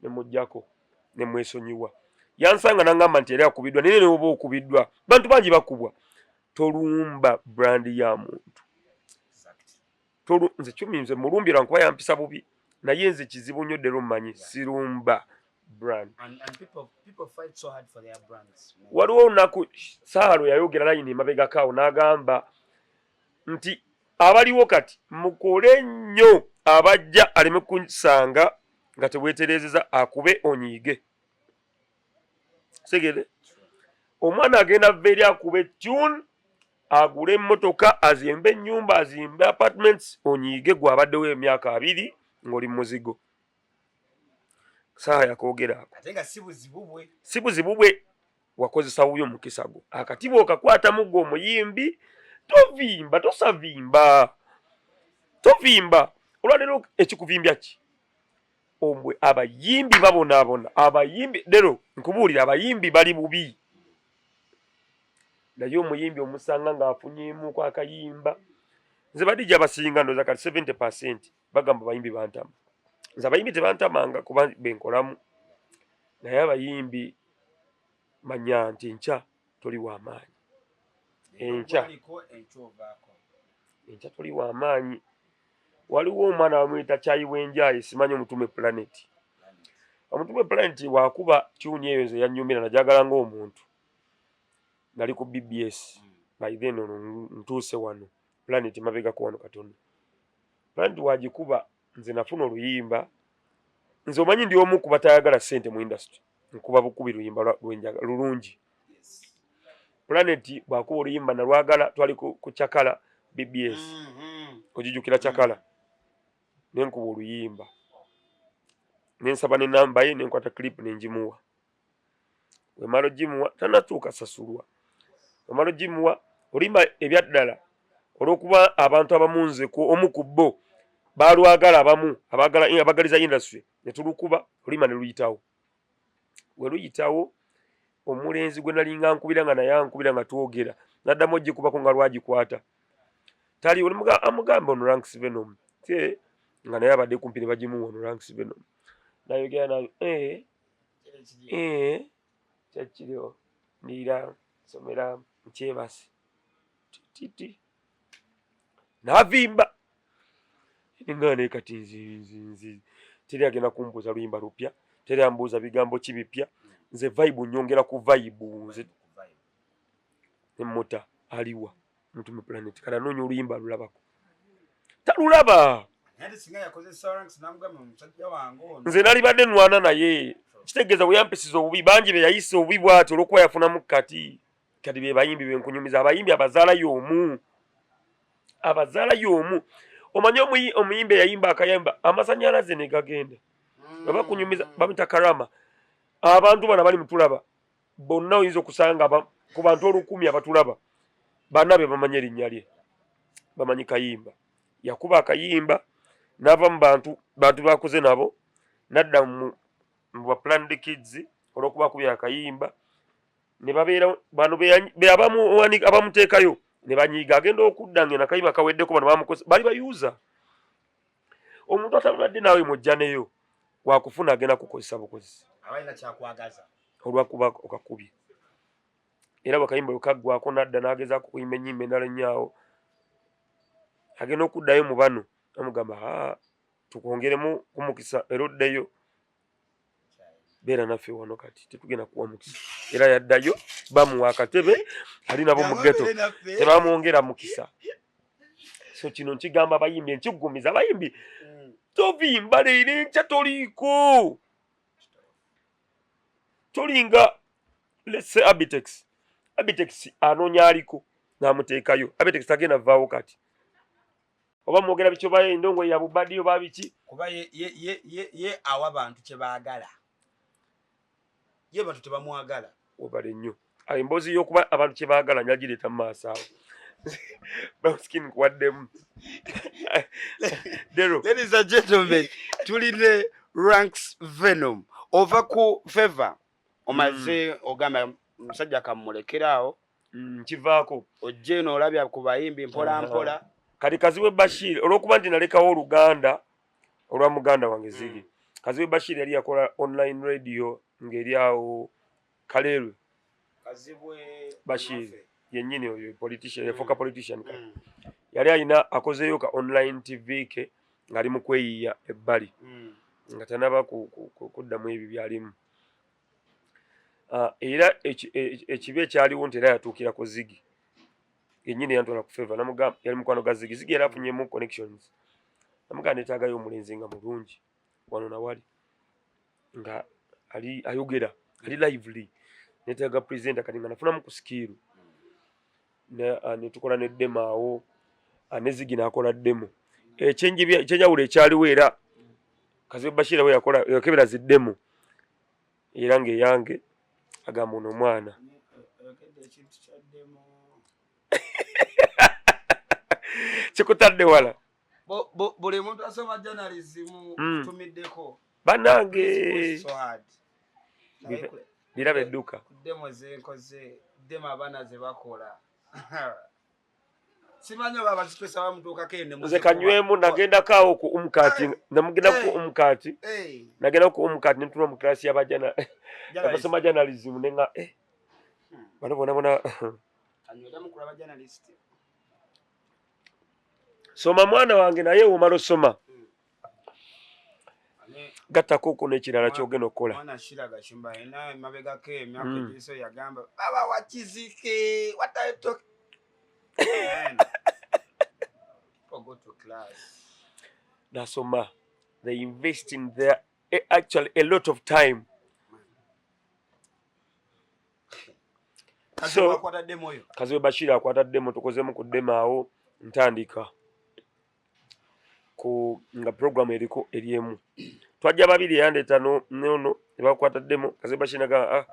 nemujjako, nemwesonyiwa. Yansanga nangamba nti yali akubiddwa, naye neoba okubiddwa, bantu bangi bakubwa, tolumba brand ya muntu. Nze Cumi nze mulumbira nkuba yampisa bubi, naye nze kizibu nnyo ddera omumanyi sirumba brand. Waliwo olunaku Saalo yayogera layini emabegako awo n'agamba nti abaliwo kati mukole nnyo, abajja aleme kusanga nga teweetereezeza, akube onyiige. Segere omwana agenda ava eri akube tune, agule emmotoka, azimbe ennyumba, azimbe apartments, onyiige gwe abaddewo emyaka 20 ng'oli muzigo. Saaha yakoogera ako. Si buzibu bwe, wakozesa bubi omukisa gwo. Akati bw'okakwatamu gwe omuyimbi, tovimba, tosavimba, tovimba. Olwaleero ekikuvimbya ki? Omwe abayimbi babonaabona. Abayimbi lero nkubuulira, abayimbi bali bubi, naye omuyimbi omusanga ng'afunyeemuko akayimba. Nze ba DJ abasinga ndooza kati 70% bagamba abayimbi bantama. Nze abayimbi tebantamanga kuba benkolamu, naye abayimbi manya nti enkya toli w'amaanyi, enkya enkya toli w'amaanyi. Waliwo omwana bamuyita Kyayi Wenjayi, simanyi Omutume Planet. Omutume Planet wakuba tune eyo nze yanyumira, najagala ng'omuntu. Nali ku BBS by then, ono ntuuse wano Planet mabegako wano katono. Planet wagikuba, nze nafuna oluyimba. Nze omanyi ndi omu ku batayagala ssente mu industry, nkuba bukubi luyimba lulungi. Planet bwakuba oluyimba nalwagala, twali ku Chakala BBS, Ojijukira Chakala? Nenkuba oluyimba, nensaba nenamba ye, nenkwata clip nenjimuwa. Wemala ogimuwa, tanatuuka sasulwa. Wemala ogimuwa oluyimba, ebyaddala. Olw'okuba abantu abamu nze ku omu ku bo balwagala, abamu abagala abagaliza industry, ne tulukuba oluyimba ne luyitawo. We luyitawo, omulenzi gwe nalinga nkubira nga naye ankubira nga twogera, naddamu ogikubako nga lwagikwata tali amugamba ono Ranks Venom te nga naye abadde kumpi ne bagimuwa ono Ranks Venom nayogera nayo kyakiriwo ndiira somera nkyebase titi navimba nga naye kati nzi teri agenda kumbuuza luyimba lupya, teri ambuuza bigambo ki bipya. Nze vibe nyongera ku vibe. Nze nemuta aliwa Mutume Planet kati anoonya oluyimba lulabako talulaba. Nze nalibadde nwana naye kitegeeza bwe yampisiza obubi, bangi be yayisa obubi bw'ati olw'okuba yafunamu. Kati kati be bayimbi benkunyumiza, abayimbi abazaala y'omu, abazaala y'omu. Omanyi omuyimbi eyayimba akayimba amasanyalaze ne gagenda nga bakunyumiza, bamita Karama. Abantu bano bali mutulaba bonna, oyinza okusanga ku bantu 1000 abatulaba, bana be bamanyi erinnya lye, bamanyi kayimba yakuba akayimba n'ava mu bantu bantu bakuze nabo nadda mu ba Planned Kids olw'okuba akubye akayimba ne babeera bano be abamuteekayo ne banyiiga. Agenda okudda ng'eno akayimba kaweddeko, bano bamukoze bali bayuuza. Omuntu atabadde naawe mujjaneyo wakufuna agenda kukozesa bukozesa olwakuba okakubye. Era bwakayimba bwe kaggwako nadda n'agezaako okuyimba ennyimba endala ennyo agenda okuddayo mu bano amugamba, "Aa, tukwongeremu ku mukisa era oddeyo beera naffe wano, kati tetugenda kuwa mukisa." Era yaddayo bamuwa akatebe ali nabo mu ghetto, tebamwongera mukisa. So kino nkigamba abayimbi, nkiggumiza abayimbi, tovimba leero enkya toliiko. Tolinga, let's say, Abitex. Abitex anoonya aliko n'amuteekayo. Abitex tagenda vaawo. Kati oba mwogera biki, oba endongo ya bubadi oba biki. Kuba ye awa bantu kye baagala, ye bantu tebamwagala. Webale nnyo. Ayo emboozi y'okuba abantu kye baagala njagireeta mu maaso awo. Brownskin kuwaddemu Dero. Ladies and gentlemen, tuline Ranks Venom. Ova ku Favor, omaze ogamba musajja kamulekerawo. Nkivaako. Ojje eno olabya ku bayimbi mpola mpola. Kati Kazibwe Bashir, olw'okuba nti nalekawo oluganda olwa muganda wange Zigi, Kazibwe Bashir yali yakola online radio ng'eri awo Kaleerwe. Kazibwe Bashir yennyini oyo politician, yafuuka politician kati. Yali alina akozeeyo ka online TV ke ng'ali mu kweyiiya ebbali nga tanaba kuddamu ebyo byalimu. Era ekibi ekyaliwo nti era yatuukira ku Zigi yennyini, yantwala ku Favor. Namugamba, yali mukwano ga Zigi, Zigi yali afunyemu connections, namugamba neetaagayo omulenzi nga mulungi wano nawali nga ali ayogera ali lively, neetaaga presenter. Kati nga nafunamu ku skill ne tukola ne demo awo, ne Zigi n'akola demo. Ekyenjawulo ekyaliwo, era Kazibwe Bashir we yakola yakebera zi demo era ng'eyange agamba ono omwana Oyogedde ekintu kya demo. Kikutadde wala. Buli muntu asoma journalism tumiddeko. Bannange. So hard. Biraba edduka. Ku demo zenkoze, demo abaana ze bakola, simanyi oba abazipesa bamutuukako eno. Nze kanywemu. Nagendako awo ku umukati, namugenda ku umukati, nagenda ku umukati nentula mu class y'abajana abasoma journalism nenga bano bona bona. Kanyweramu kulaba journalist. Soma mwana wange, naye omala osoma gattako okwo n'ekirala kyogenda okukola. Mwana Shira Gashumba ena emabegako emyaka egiso yagamba baba wakizike, what are you talking? Man, people go to class. Nasoma, they invest in their actually a lot of time. So akwata demo yo. Kazibwe Bashir akwata demo, tukozemu ku demo awo ntandika ku nga program eriko eri emu. Twajja babiri, yandeeta nono ne bakwata demo. Kazibwe Bashir naga, "Ah,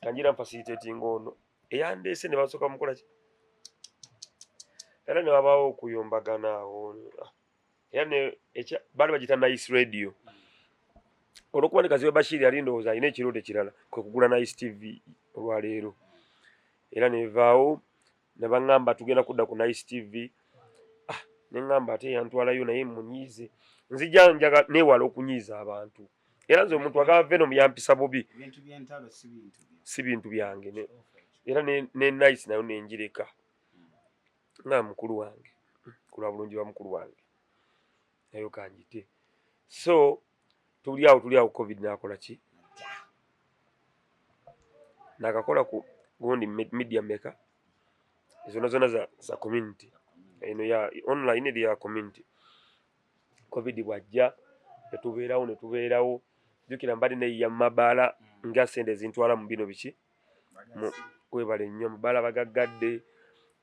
kanjira facilitating ono eyandeese." Ne basooka mukola ki. Era ne wabaawo okuyombagana awo, era ne baali bagiyita Nice Radio. Olwokuba ne Kazibwe Bashir yali ndowooza alina ekirooto ekirala, kwe kugula Nice TV olwaleero. Era nevaawo ne baŋŋamba tugenda kudda ku Nice TV. Ah, ne ŋŋamba ate yantwalayo naye munyiize, nzija njaga neewala okunyiiza abantu. Era nze omuntu agaba Venom yampisa bubi, si bintu byange. Era ne Nice nayo nenjireka nga mukulu wange, kulwa bulungi bwa mukulu wange, nayo kanjite. So tuli awo, tuli awo, COVID nakola ki, nakakola ku gundi media meka zona zona za community eno ya online eri ya community. COVID bwajja netubeerawo, netubeerawo. Jjukira mbadde neyiya mu mabaala nga sente zintwala mu bino biki, webale nnyo, mubaala bagaggadde,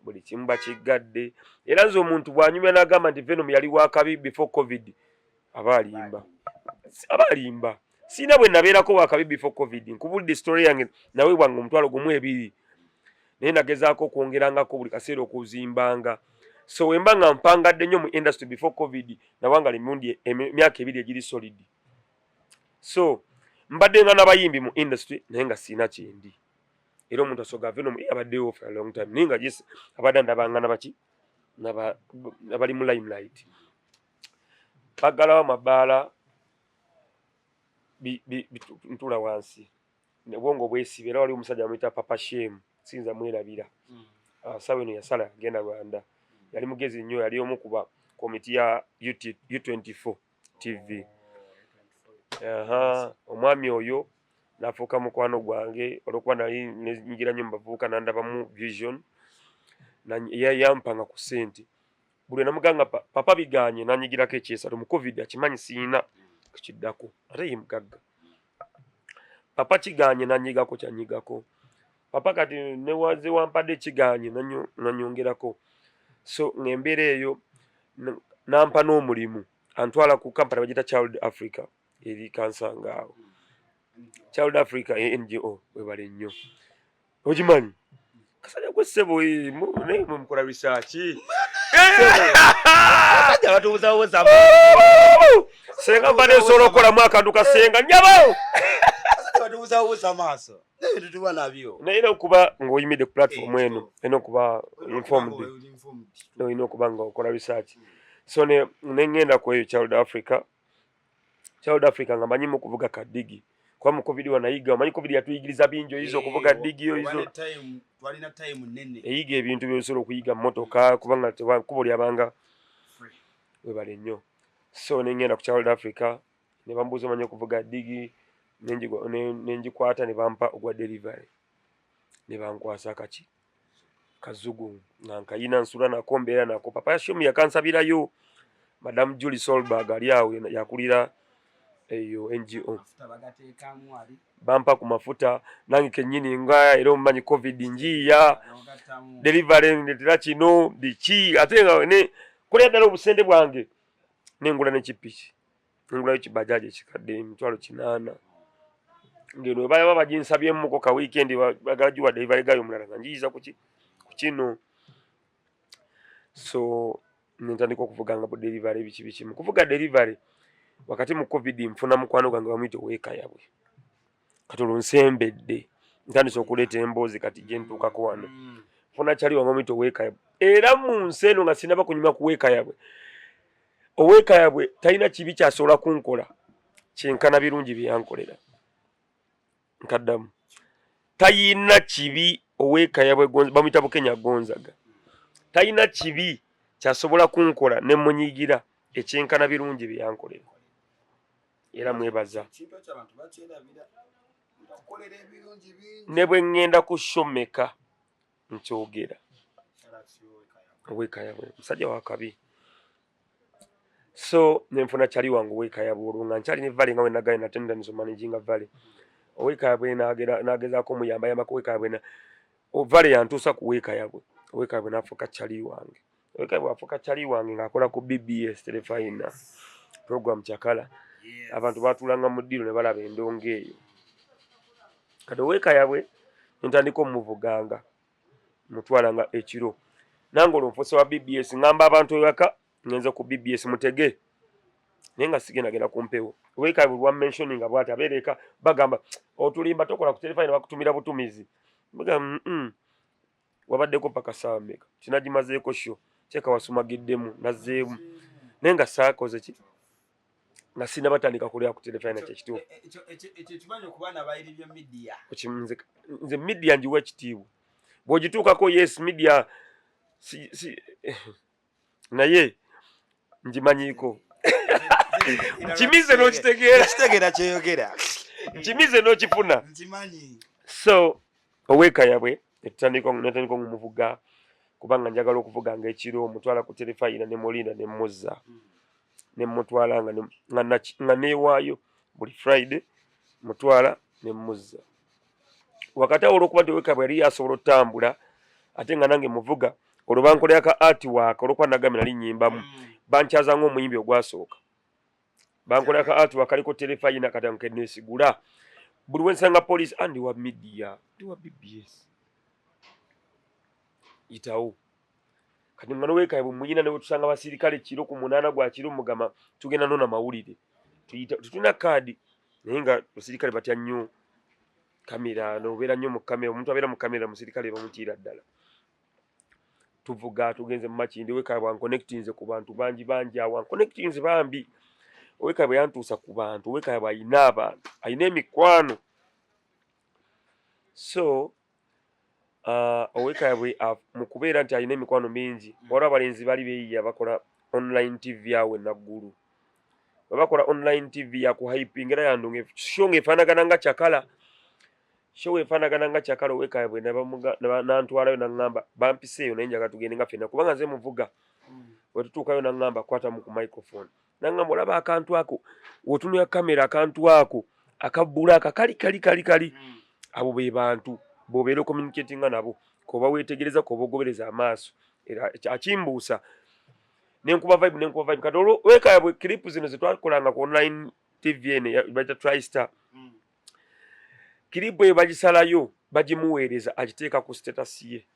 buli kimu bakiggadde. Era nze omuntu bw'anyumya n'agamba nti Venom yali wakabi before COVID, aba alimba, aba alimba. Siina bwe nabeerako wakabi before COVID. Nkubulidde story yange, nawe bwange 20,000, naye nagezaako okwongerangako buli kaseera okuzimbanga. So wemba nga mpangadde nnyo mu industry before COVID, nawangala emirundi emyaka 2 egiri solid. So mbadde nga n'abayimbi mu industry, naye nga siina kyendi. Era omuntu asoga Venom abaddewo for a long time, naye nga yes, abadde ndabanga nabaki nabali mu limelight. Baggalawo amabaala, ntula wansi, obwongo bwesiba. Era waliwo omusajja bamuyita Papa Shem, siyinza mwerabira. Sawa eno yasala genda Rwanda. Yali mugezi nnyo, yali omu kuba komiti ya U24 TV. Omwami oyo nafuuka mukwano gwange olwokuba nali nyigira nnyo mu bavubuka, nandabamu vision, yampanga ku ssente buli namuganga papa biganye, nanyigirako ekyesatu mu COVID, akimanyi siina kukiddako, ate ye mugagga. Papa kiganye, nanyigako kyanyigako papa, kati newaze wampadde kiganye, nanyongerako. So ng'embeera eyo nampa n'omulimu, antwala ku kampani bagita Child Africa eri Kansanga awo. Child Africa NGO, webale nnyo, ogimanyi kasajja gwe ssebo, naye mwe mukola research. Abasajja batubuzabuza. Senga mbadde nsobola okukolamu akantu kasenga nyabo. Abasajja batubuzabuza maaso n'ebintu tuba nabyo. Naye era okuba ng'oyimidde ku platform eno, erina okuba informed, olina okuba nga okola research. So ne neŋŋenda ku eyo Child Africa. Child Africa nga manyimu okuvuga kadigi, kuba mu COVID wanayiga, omanyi COVID yatuyigiriza bingi, oyiza okuvuga digi, oyiza Twalina time nene. Eyiga ebintu byosobola okuyiga mmotoka, kubanga kkubo lyabanga webale nnyo. So neŋŋenda ku Child Africa ne bambuuza omanyi okuvuga digi, nengikwata ne bampa ogwa delivery, ne bankwasa akaki kazugu nga nkayina, nsula nako, mbeera nako. Papa Shomu yakansabirayo, Madamu Julie Solberg ali awo yakulira eyo NGO. Mafuta bagateekamu ali. Bampa ku mafuta nange kennyini nga era omumanyi COVID njiiya n'ogattamu. Delivery ndetera kino biki, ate nga ne kulya ddala obusente bwange, nengula nekipiki, nengulayo kibajaji ekikadde 800,000, ngeno baba baginsabyemuko ka weekend, bagala giwa delivery gayo omulala nga njiyiza kuki ku kino. So nentandika okuvuga nga bu delivery biki biki. Mu kuvuga delivery wakati mu COVID, nfuna mukwano gwange bamuyita Oweekayabwe. Kati olwo nsembedde, ntandise okuleeta emboozi kati gye ntuukako wano. Nfuna kyali wange bamuyita Oweekayabwe. Era mu nsi eno nga sinaba kunyuma ku Weekayabwe, Oweekayabwe talina kibi kyasobola kunkola kyenkana birungi bye yankolera. Nkaddamu, tayina kibi Oweekayabwe, bamuyita Bukenya Gonzaga, talina kibi kyasobola kunkola ne munyigira ekyenkana birungi bye yankolera. Era mwebaza. Ekintu ekyo abantu bakyerabira, bakukolera ebirungi bingi. Ne bwe ŋŋenda ku shomeka nkyogera. Oweekayabwe musajja wa kabi. So nenfuna kyali wange Oweekayabwe olwo nga nkyali ne Vale, nga we nagaye natendanizo managinga Vale. Oweekayabwe nagezaako omuyamba yambako Oweekayabwe na Vale yantuusa ku Weekayabwe. Oweekayabwe n'afuuka kyali wange. Oweekayabwe afuuka kyali wange ng'akola ku BBS Terefayina program Kyakala. Abantu batuulanga mu ddiiro ne balaba endongo eyo. Kati Oweekayabwe ntandika omuvuganga, mutwalanga ekiro. Nange olwo nfuuse wa BBS, ngamba abantu ewaka ngenze ku BBS mutege, naye nga sigenda genda ku mpewo. Weka buli wa mentioning nga bwati abeera eka bagamba otulimba, tokola ku terefayina, bakutumira butumizi. Bagamba wabaddeko paka saawa mmeka? Kinagimazeeko show kyeka wasumagiddemu nazzeemu, naye nga saakoze ki, nga sinabatandika kulya ku terefayina. Kyekituufu, nze media ngiwa ekitiibwa bw'ogituukako. Yes, media si, si, naye ngimanyiiko, nkimize n'okitegeera. Kitegeera kyeyogera. Nkimize n'okifuna. Nkimanyi. So owekayabwe netutandika, netandika okumuvuga kubanga njagala okuvuga nga ekiro, omutwala ku terefayina ne mulinda ne muzza ne mutwala nga neewaayo buli Friday, mutwala ne muzza. Wakati awo, olwokuba nti owekayabwe yali asobola otambula ate nga nange muvuga, olwo bankolera ka art work. Olwokuba nagambye nali nyimbamu, bankyaza ng'omuyimbi ogwasooka, bankolera ka art work kaliko terefayina. Kati nke nesigula buli wensanga police, andi wa media, ndi wa BBS, yitawo. Kati nga nowekaye bwe muyina ne wetusanga basirikale kiro ku 8 gwa kiro, mugama tugenda nona mawulire, tuyita tetulina kaadi, naye nga basirikale batya nnyo kamera, nobeera nnyo mu kamera. Omuntu abeera mu kamera musirikale bamutiira ddala. Tuvuga tugenze mu Makindi, owekaye bwanconnectinze ku bantu bangi bangi awo, anconnectinze bambi. Owekaye bwe yantuusa ku bantu, owekaye bw'ayina abantu, ayina emikwano. So owekayabwe mu kubeera nti alina emikwano mingi, waliwo abalenzi bali beeyiya bakola online TV awo enaggulu. Babakola online TV yakuhyping era yandonga show ng'efaanagana nga Kyakala, show efaanagana nga Kyakala. Owekayabwe nantwalayo, naŋŋamba bampiseeyo, naye njagala tugende nga ffenna kubanga nze muvuga. Wetutuukayo naŋŋamba kwatamu ku microphone, naŋŋamba olaba akantu ako wotunula kamera, akantu ako akabbulaaka kali kali kali kali, abo be bantu bw'obeera ocommunicatinga nabo, koba weetegereza, koba ogobereza amaaso. Era akimbuusa nenkuba vibe, nenkuba vibe. Kati olwo wekayabwe clip zino zetwakolanga ku online TV eno bayita Tristar, clip eyo bagisalayo, bagimuweereza, agiteeka ku status ye.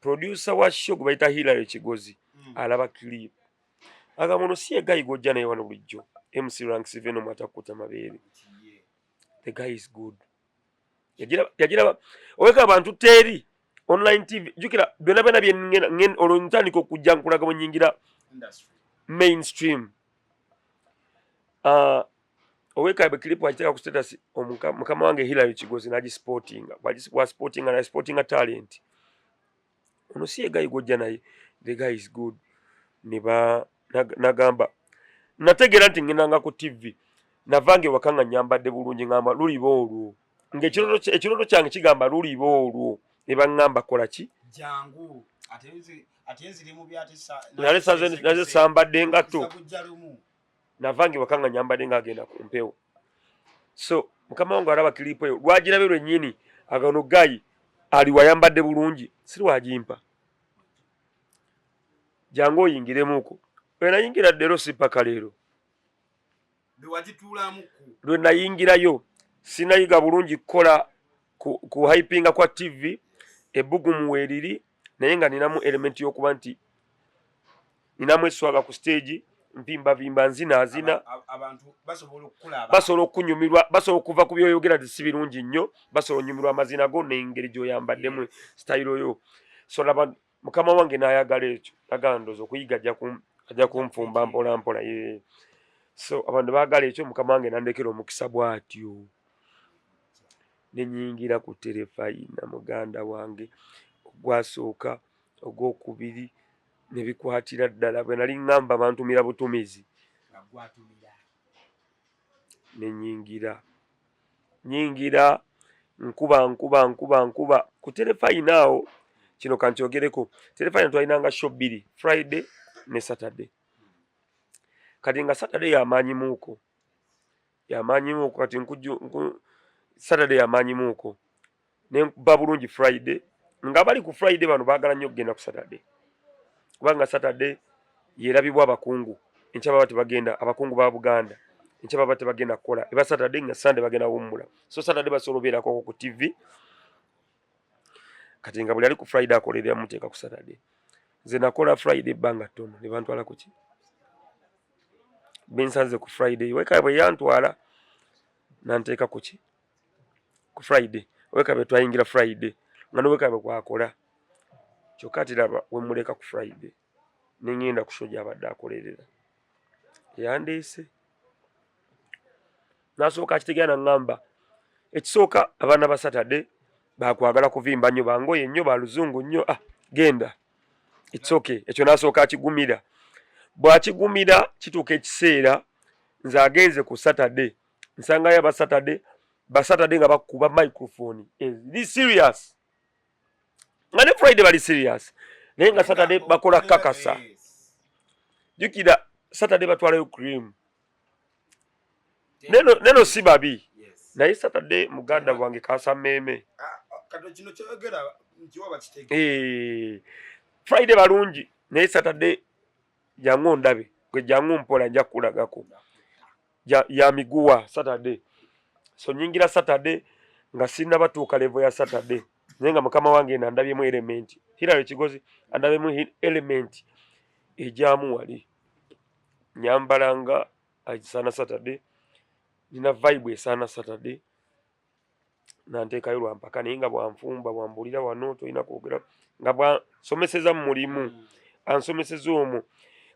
Producer wa show gwe bayita Hilary Kigozi alaba clip, agamba ono si ye guy gw'ojja naye wano bulijjo, MC Ranks Venom atakuta mabeere? The guy is good. Yagiraba oweka abantu teeri online TV. Jjukira byonna byonna byengenda olwo ntandika okujja nkulaga bwe nyingira mainstream. Oweka bwe clip agiteeka ku status, mukama wange Hilary Kigozi n'agisupportinga. Bwasupportinga, nasupportinga talent, ono si ye guy gw'ojja naye? The guy is good. Ne ba nagamba nategeera nti ngendanga ku TV. Navange waka nga nyambadde bulungi, ngamba luliba olwo ng'ekirooto kyange kigamba luliba olwo ne baŋŋamba kola ki. Jangu ate nziri mu byatisa. Naze sambadde engatto, navange waka nga nyambadde ng'agenda ku mpewo. So mukama wange alaba clip eyo, lwagirabe lwennyini, agano guy ali wayambadde bulungi, si lwagimpa, jangu oyingiremuko. Lwe nayingira ddero si paka leero. Lwe nayingirayo sinayiga bulungi kukola ku hypinga kwa TV, ebbugumu weeriri, naye nga ninamu element y'okuba nti ninamu eswaga ku stage, mpimbavimba, nzinaazina. Basobola okunyumirwa, basobola okuva ku byoyogera nti si birungi nnyo, basobola onyumirwa amazina go n'engeri gy'oyambaddemu, sitayiro yo. So laba mukama wange n'ayagala ekyo, agamba ndowooza okuyiga ajja kunfumba mpola mpola ye. So abantu baagala ekyo, mukama wange nandekera omukisa bw'atyo ne nyingira ku terefayina, muganda wange, ogwasooka, ogwokubiri, ne bikwatira ddala. Bwe nali ŋŋamba bantumira butumizi, ne nyingira, nyingira nkuba nkuba nkuba nkuba ku terefayina awo. Kino kankyogereko, terefayina twalinanga show bbiri, Friday ne Saturday. Kati nga Saturday yamaanyimuuko, yamaanyimuuko. Kati nkuju Saturday yamaanyimuuko, nenkuba bulungi Friday, nga bali ku Friday bano baagala nnyo okugenda ku Saturday, kubanga Saturday yerabibwa abakungu. Enkya baba tebagenda, abakungu ba Buganda enkya baba tebagenda kukola, eba Saturday, nga Sunday bagenda wummula. So Saturday basobola obeerako ku TV. Kati nga buli ali ku Friday akolerera muteeka ku Saturday. Nze nakola Friday ebbanga ttono ne bantwala ku ki, binsanze ku Friday. Weka bwe yantwala nanteeka ku ki, ku Friday. Weka bwe twayingira Friday nga noweka bwe kwakola, kyokka ati laba wemuleka ku Friday nengenda ku show gyabadde akolerera, yandeese nasooka akitegeera naŋŋamba, ekisooka abaana ba Saturday bakwagala kuvimba nnyo, bangoye nnyo, baluzungu nnyo. Ah, genda, it's okay. Ekyo nasooka akigumira. Bw'akigumira, kituuka ekiseera nze agenze ku Saturday nsangayo aba Saturday, ba Saturday nga bakuba microphone eri serious, nga ne Friday bali serious, naye nga Saturday bakola kakasa. Jjukira Saturday batwalayo cream neno, si babi, naye Saturday muganda wange kasa mmeeme. Eh, Friday balungi, naye Saturday jangu ondabe gwe, jangu mpola, nja kukulagako ya miguwa Saturday. So nyingira Saturday nga sinnabatuuka level ya Saturday, naye nga mukama wange eno andabyemu element, Hillary Kigozi andabyemu element ejamu wali nyambala nga esaana Saturday, nina vibe esaana Saturday, nanteekayo lwampaka. Naye nga bwanfumba, bwambulira wano tolina kwogera, nga bwansomeseza mu mulimu, ansomeseza omwo.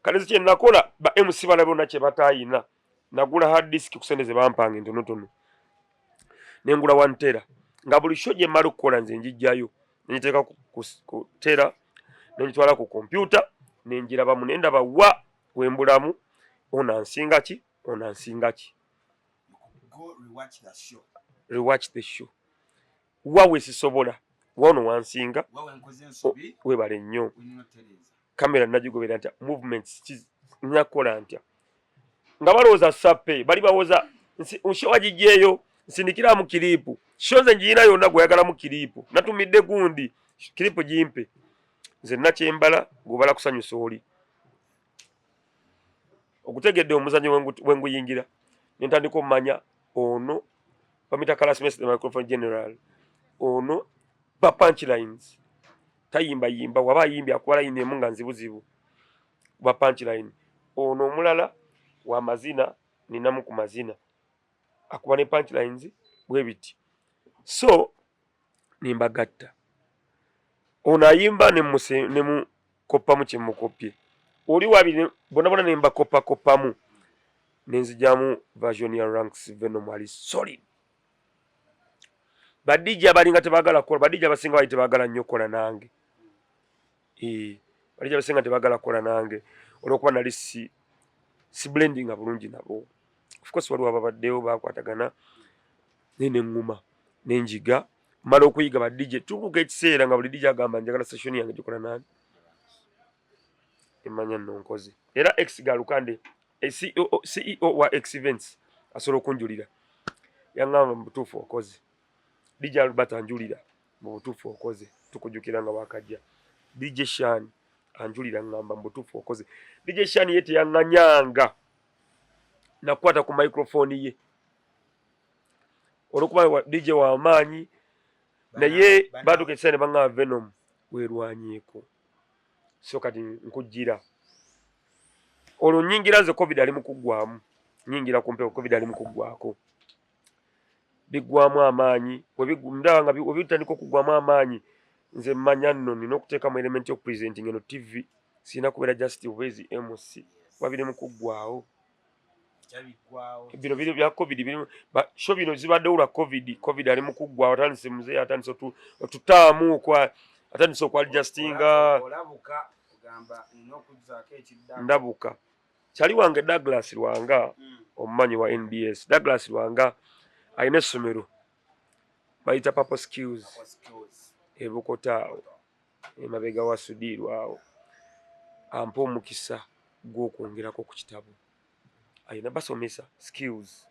Kale kye nakola, ba MC bala bonna kye bataayina, nagula hard disk ku sente ze bampanga entonotono, nengula 1 tera, nga buli show gye mmala okukola nze njijjayo nengiteeka ku tera, nengitwala ku kompyuta, nengirabamu, nendaba wa wembulamu, ono ansinga ki, ono ansinga ki. Rewatch the show, wa wesisobola, wano wansinga, webale nnyo. Kamera nagigobera ntya? Movements nyakola ntya? Nga balowooza sappe, bali bawoza show wagijjeeyo, nsindikiramu clip. Show nze ngiyina yonna, gweyagalamu clip, natumidde gundi clip gimpe. Nze nakyembala gobala kusanyusa oli okutegedde omuzanyo wenguyingira, nentandika omumanya ono bamita Classmates the microphone general, ono ba punchlines, tayimbayimba, waba ayimbye akuba layini emu nga nzibuzibu ba punchline. Ono omulala wa mazina, ninamu ku mazina, akuba ne punchlines bwe biti. So nimbagatta, ono ayimba nemukoppamu kyemukopye, oli wabiri bonna bonna nembakopakoppamu, nenzijjamu version ya Ranks Venom ali solid. Ba DJ abalinga tebagala kukola, ba DJ abasinga bali tebagala nnyo kukola nange. Ba DJ abasinga tebagala kukola nange olwokuba nali si blendinga bulungi nabo. Of course waliwo ababaddewo bakwatagana, naye neŋŋuma nenjiga, mala okuyiga ba DJ. Tutuuka ekiseera nga buli DJ agamba, "Njagala session yange gikola nani." Emanya nno nkoze. Era ex Galukande, CEO wa X Events, asobola okunjulira, yaŋŋamba, "Mu butuufu okoze." DJ Albert anjulira, "Mu butuufu okoze, tukujjukira nga wakajja." DJ Shan anjulira, ŋŋamba, "Mu butuufu okoze." DJ Shan ye teyaŋŋanyanga nakukwata ku microphone ye olwokuba DJ w'amaanyi, naye batuuka ekiseera ne baŋŋamba, "Venom, weerwanyeeko." So kati nkujjira olwo nyingira nze COVID ali mu kuggwamu, nyingira ku mpewo, COVID ali mu kuggwako, biggwamu amaanyi. Ndaba nga webitandika okuggwamu amaanyi, nze mmanya nno nina okuteekamu element y'okupresenting eno TV, sirina kubeera just bubeezi MC kuba biri mu kuggwawo. Bino biri bya COVID, biri show bino zibaddewo lwa COVID. COVID ali mu kuggwawo, atandise, muzeeyi atandise otutaamu, atandise okwadjustinga. Ndabuka kyali wange Douglas Lwanga, omumanyi wa NBS. Douglas Lwanga alina essomero bayita Purple Skills ebukota awo emabega wa Sudiiru awo. Ampa omukisa gw'okwongerako ku kitabo, alina basomesa skills.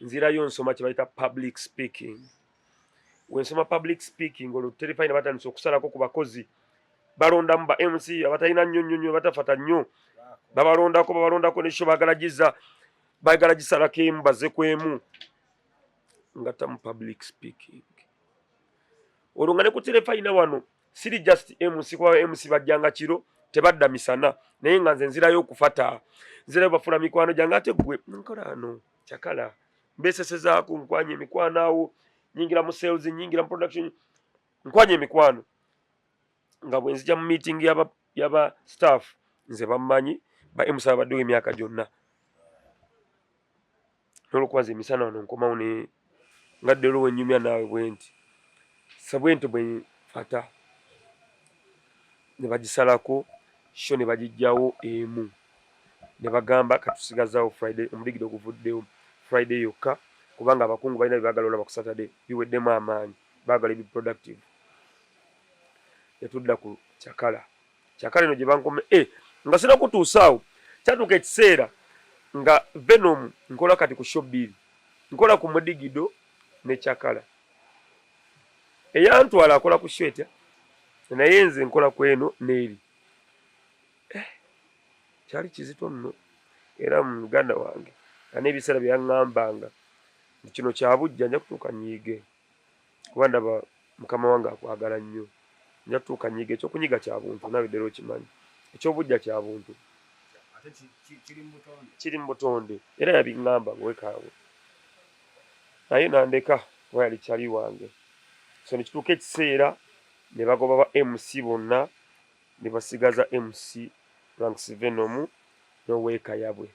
Nzirayo nsoma kye bayita public speaking. Wensoma public speaking, olwo terefayina batandise okusalako ku bakozi, balondamu ba MC abatalina nnyo nnyo nnyo, batafata nnyo, babalondako, babalondako ne show baagala giza, baagala gisalako emu bazze ku emu. Ngattamu public speaking. Olwo nga ne ku terefayina wano siri just MC, kuba MC bajjanga kiro, tebadda misana, naye nga nze nzirayo okufata, nzirayo bafula mikwano gyange. Ate gwe nkola ano cakala, mbesesezaako, nkwanya emikwano awo, nyingira mu sales, nyingira mu production, nkwanya emikwano. Nga bwe nzija mu meeting yaba staff, nze bammanyi, ba MC abaddewo emyaka gyonna. Nolwokuba nze emisana wano nkomawo ne nga ddero wenyumya naawe bwe nti sa bwe nti bwe nfata ne bagisalako show ne bagijjawo emu ne bagamba katusigazawo Friday, omudigido guvuddewo Friday yokka, kubanga abakungu balina bye baagala olaba ku Saturday, biweddemu amaanyi, baagala ebi productive. Netudda ku cakala. Cakala eno gye bankome nga sina kutuusa awo, kyatuuka ekiseera nga Venom nkola kati ku show bbiri, nkola ku mudigido ne cakala. Eyantwala akola ku show etya, naye nze nkola ku eno n'eri. Kyali kizito nno, era muganda wange nga n'ebiseera bye yaŋŋambanga nti kino kya bujja, nja kutuuka nyiige, kuba ndaba mukama wange akwagala nnyo, nja kutuuka nyiige. Ekyokunyiga kya buntu, naawe ddala okimanyi, ekyobujja kya buntu, kiri mu butonde. Era yabiŋŋamba ngwekaawe, naye nandeka kuba yali kyali wange. So ne kituuka ekiseera ne bagoba ba MC bonna, ne basigaza MC Ranks Venom n'oweeka yabwe.